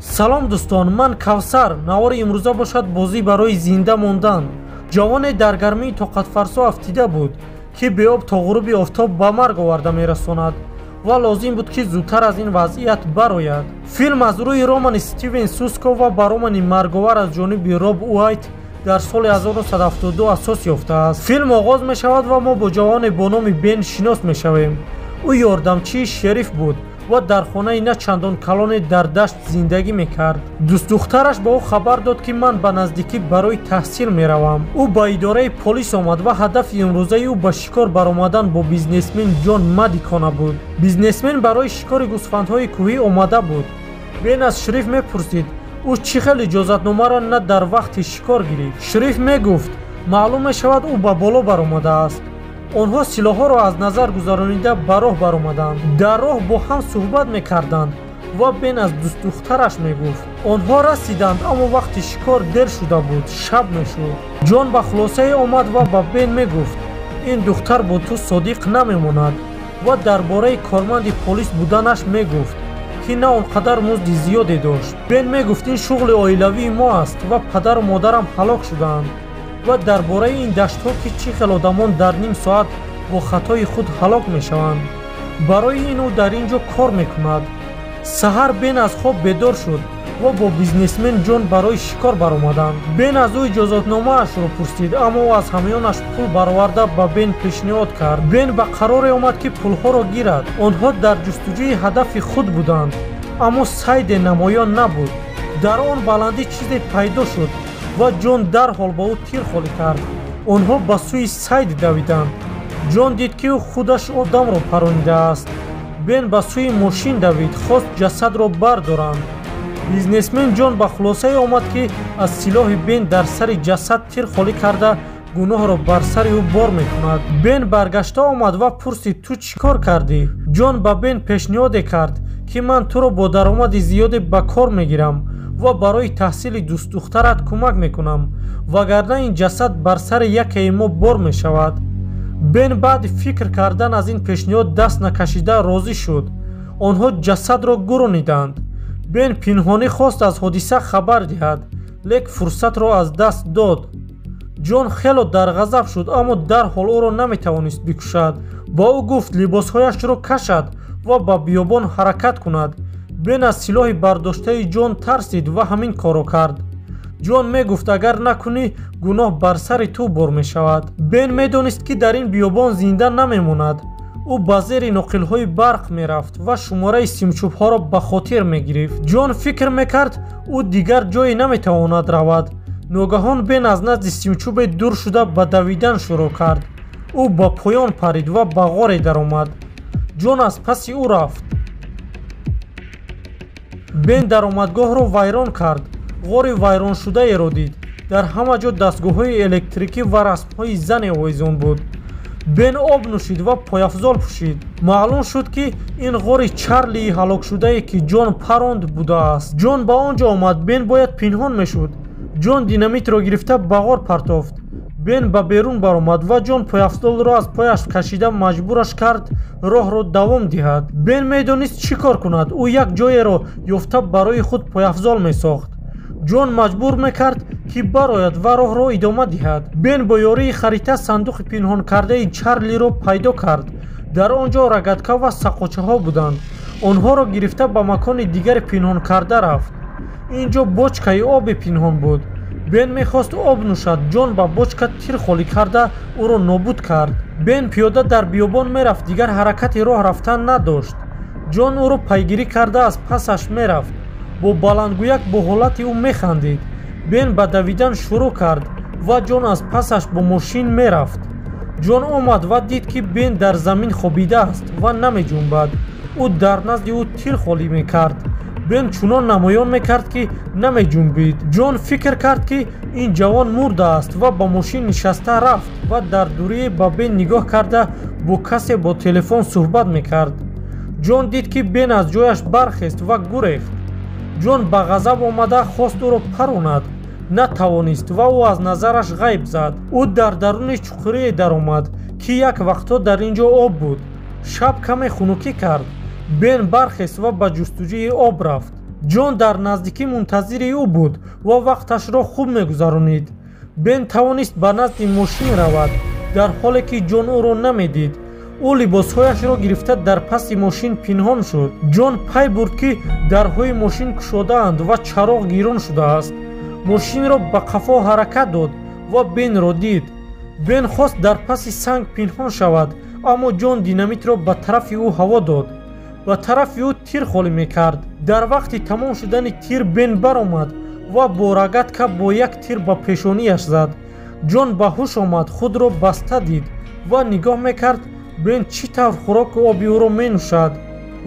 Салом дӯстон, ман Кавсар. Навори имрӯза бошад бозӣ барои зинда мондан. Ҷавоне дар гармии тоқатфарсо афтида буд, ки беоб то ғуруби офтоб ба марг оварда мерасонад ва лозим буд, ки зудтар аз ин вазъият барояд. Филм аз рӯи романи Стивен Сусков ва ба романи марговар аз ҷониби Роб Уайт дар соли 1972 асос ёфтааст. Филм оғоз мешавад ва мо бо ҷавоне бо номи Бен шинос мешавем. Ӯ ёрдамчии шериф буд ва дар хонаи на чандон калоне дар дашт зиндагӣ мекард. Дӯстдухтараш ба ӯ хабар дод, ки ман ба наздикӣ барои таҳсил меравам. Ӯ ба идораи полис омад ва ҳадафи имрӯзаи ӯ ба шикор баромадан бо бизнесмен Ҷон Мадикона буд. Бизнесмен барои шикори гӯсфандҳои кӯҳӣ омада буд. Бен аз шериф мепурсид, ӯ чӣ хел иҷозатномаро на дар вақти шикор гирифт. Шериф мегуфт, маълум мешавад, ӯ ба боло баромадааст. Онҳо силоҳҳоро аз назар гузаронида ба роҳ баромаданд. Дар роҳ бо ҳам суҳбат мекарданд ва Бен аз дӯстдухтараш мегуфт. Онҳо расиданд, аммо вақти шикор дер шуда буд, шаб мешуд. Ҷон ба хулосае омад ва ба Бен мегуфт, ин духтар бо ту содиқ намемонад ва дар бораи корманди полис буданаш мегуфт, ки на он қадар музди зиёде дошт. Бен мегуфт, ин шуғли оилавии мо аст ва падару модарам ҳалок шудаанд ва дар бораи ин даштҳо, ки чӣ хел одамон дар ним соат бо хатои худ ҳалок мешаванд. Барои ин ӯ дар ин ҷо кор мекунад. Саҳар Бен аз хоб бедор шуд ва бо бизнесмен Ҷон барои шикор баромаданд. Бен аз ӯ иҷозатномаашро пурсид, аммо ӯ аз ҳамёнаш пул бароварда ба Бен пешниҳод кард. Бен ба қароре омад, ки пулҳоро гирад. Онҳо дар ҷустуҷӯи ҳадафи худ буданд, аммо сайде намоён набуд. Дар он баландӣ чизе пайдо шуд ва Ҷон дарҳол ба ӯ тир холӣ кард. Онҳо ба сӯи сайд давиданд. Ҷон дид, ки ӯ худаш одамро паронидааст. Бен ба сӯи мошин давид, хост ҷасадро бардоранд. Бизнесмен Ҷон ба хулосае омад, ки аз силоҳи Бен дар сари ҷасад тир холӣ карда гуноҳро бар сари ӯ бор мекунад. Бен баргашта омад ва пурсид, ту чӣ кор кардӣ? Ҷон ба Бен пешниҳоде кард, ки ман туро бо даромади зиёде ба кор мегирам ва барои таҳсили дӯстдухтарат кӯмак мекунам, вагарна ин ҷасад бар сари якеи мо бор мешавад. Бен баъди фикр кардан аз ин пешниҳод даст накашида розӣ шуд. Онҳо ҷасадро гурониданд. Бен пинҳонӣ хост аз ҳодиса хабар диҳад, лек фурсатро аз даст дод. Ҷон хело дар ғазаб шуд, аммо дарҳол ӯро наметавонист бикушад. Ба ӯ гуфт либосҳояшро кашад ва ба биёбон ҳаракат кунад. Бен аз силоҳи бардоштаи Ҷон тарсид ва ҳамин корро кард. Ҷон мегуфт, агар накунӣ, гуноҳ бар сари ту бор мешавад. Бен медонист, ки дар ин биёбон зинда намемонад. Ӯ ба зери ноқилҳои барқ мерафт ва шумораи симчӯбҳоро ба хотир мегирифт. Ҷон фикр мекард, ӯ дигар ҷое наметавонад равад. Ногаҳон Бен аз назди симчӯбе дур шуда ба давидан шурӯъ кард. Ӯ ба поён парид ва ба ғоре даромад. Ҷон аз паси ӯ рафт. Бен даромадгоҳро вайрон кард. Ғори вайроншудаеро дид. Дар ҳама ҷо дастгоҳҳои электрикӣ ва расмҳои зане овезон буд. Бен об нӯшид ва пойафзол пӯшид. Маълум шуд, ки ин ғори Чарлии ҳалокшудае, ки Ҷон паронд, будааст. Ҷон ба он ҷо омад. Бен бояд пинҳон мешуд. Ҷон динамитро гирифта ба ғор партофт. Бен ба берун баромад ва Ҷон пойафзолро аз пояш кашида маҷбураш кард роҳро давом диҳад. Бен медонист чӣ кор кунад. Ӯ як ҷоеро ёфта барои худ пойафзол месохт. Ҷон маҷбур мекард, ки барояд ва роҳро идома диҳад. Бен бо ёрии харита сандуқи пинҳонкардаи Чарлиро пайдо кард. Дар он ҷо рагатка ва сақочаҳо буданд. Онҳоро гирифта ба макони дигаре пинҳонкарда рафт. Ин ҷо бочкаи обе пинҳон буд. Бен мехост об нӯшад. Ҷон ба бочка тир холӣ карда ӯро нобуд кард. Бен пиёда дар биёбон мерафт, дигар ҳаракати роҳ рафтан надошт. Ҷон ӯро пайгирӣ карда аз пасаш мерафт. Бо баландгӯяк бо ҳолати ӯ механдид. Бен ба давидан шурӯъ кард ва Ҷон аз пасаш бо мошин мерафт. Ҷон омад ва дид, ки Бен дар замин хобидааст ва намеҷунбад. Ӯ дар назди ӯ тир холӣ мекард. Бен чунон намоён мекард, ки намеҷунбид. Ҷон фикр кард, ки ин ҷавон мурдааст ва ба мошин нишаста рафт ва дар дурие ба Бен нигоҳ карда бо касе бо телефон суҳбат мекард. Ҷон дид, ки Бен аз ҷояш бархест ва гурехт. Ҷон ба ғазаб омада хост ӯро паронад, натавонист ва ӯ аз назараш ғайб зад. Ӯ дар даруни чуқурие даромад, ки як вақтҳо дар ин ҷо об буд. Шаб каме хунукӣ кард. Бен бархест ва ба ҷустуҷӯи об рафт. Ҷон дар наздикӣ мунтазири ӯ буд ва вақташро хуб мегузаронид. Бен тавонист ба назди мошин равад, дар ҳоле ки Ҷон ӯро намедид. Ӯ либосҳояшро гирифта дар паси мошин пинҳон шуд. Ҷон пай бурд, ки дарҳои мошин кушодаанд ва чароғ гирон шудааст. Мошинро ба қафо ҳаракат дод ва Бенро дид. Бен хост дар паси санг пинҳон шавад, аммо Ҷон динамитро ба тарафи ӯ ҳаво дод. Ба тарафи ӯ тир холӣ мекард. Дар вақти тамом шудани тир Бен баромад ва бо рогатка бо як тир ба пешонияш зад. Ҷон ба ҳуш омад, худро баста дид ва нигоҳ мекард Бен чӣ тавр хӯроку оби ӯро менӯшад.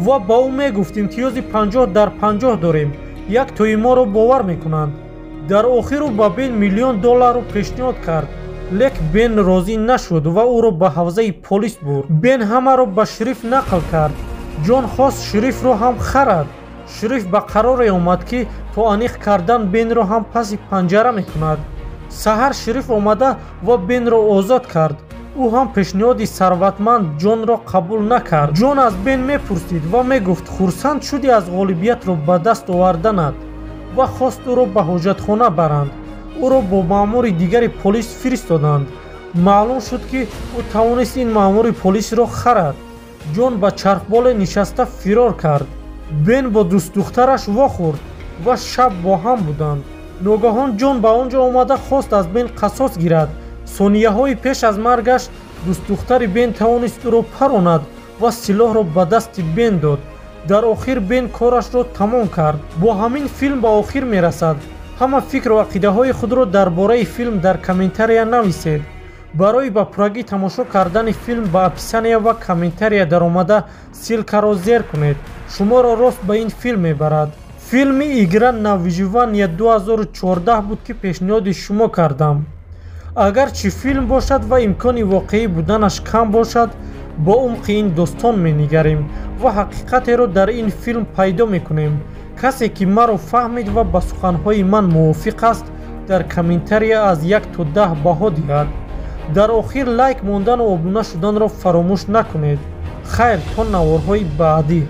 Ва ба ӯ мегуфт: имтиёзи 50 дар 50 дорем, як тои моро бовар мекунанд. Дар охир ӯ ба Бен 1 миллион долларро пешниҳод кард, лек Бен розӣ нашуд ва ӯро ба ҳавзаи полис бурд. Бен ҳамаро ба шериф нақл кард. Ҷон хост шерифро ҳам харад. Шериф ба қароре омад, ки то аниқ кардан Бенро ҳам паси панҷара мекунад. Саҳар шериф омада ва Бенро озод кард. Ӯ ҳам пешниҳоди сарватманд Ҷонро қабул накард. Ҷон аз Бен мепурсид ва мегуфт: хурсанд шудӣ аз ғолибиятро ба даст оварданат? Ва хост ӯро ба ҳоҷатхона баранд. Ӯро бо маъмури дигари полис фиристоданд. Маълум шуд, ки ӯ тавонист ин маъмури полисро харад. Ҷон ба чархболе нишаста фирор кард. Бен бо дӯстдухтараш вохӯрд ва шаб бо ҳам буданд. Ногаҳон Ҷон ба он ҷо омада хост аз Бен қасос гирад. Сонияҳои пеш аз маргаш дӯстдухтари Бен тавонист ӯро паронад ва силоҳро ба дасти Бен дод. Дар охир Бен корашро тамом кард. Бо ҳамин филм ба охир мерасад. Ҳама фикру ақидаҳои худро дар бораи филм дар комментария нависед. Барои ба пуррагӣ тамошо кардани филм ба описания ва комментария даромада ссылка ро зер кунед, шуморо рост ба ин филм мебарад. Филми «Игра на выживание» 2014 буд, ки пешниҳоди шумо кардам. Агарчи филм бошад ва имкони воқеӣ буданаш кам бошад, бо умқи ин достон менигарем ва ҳақиқатеро дар ин филм пайдо мекунем. Касе ки маро фаҳмид ва ба суханҳои ман мувофиқ аст, дар комментария аз 1 то 10 баҳо диҳад. Дар охир лайк мондану обуна шуданро фаромӯш накунед. Хайр, то наворҳои баъдӣ.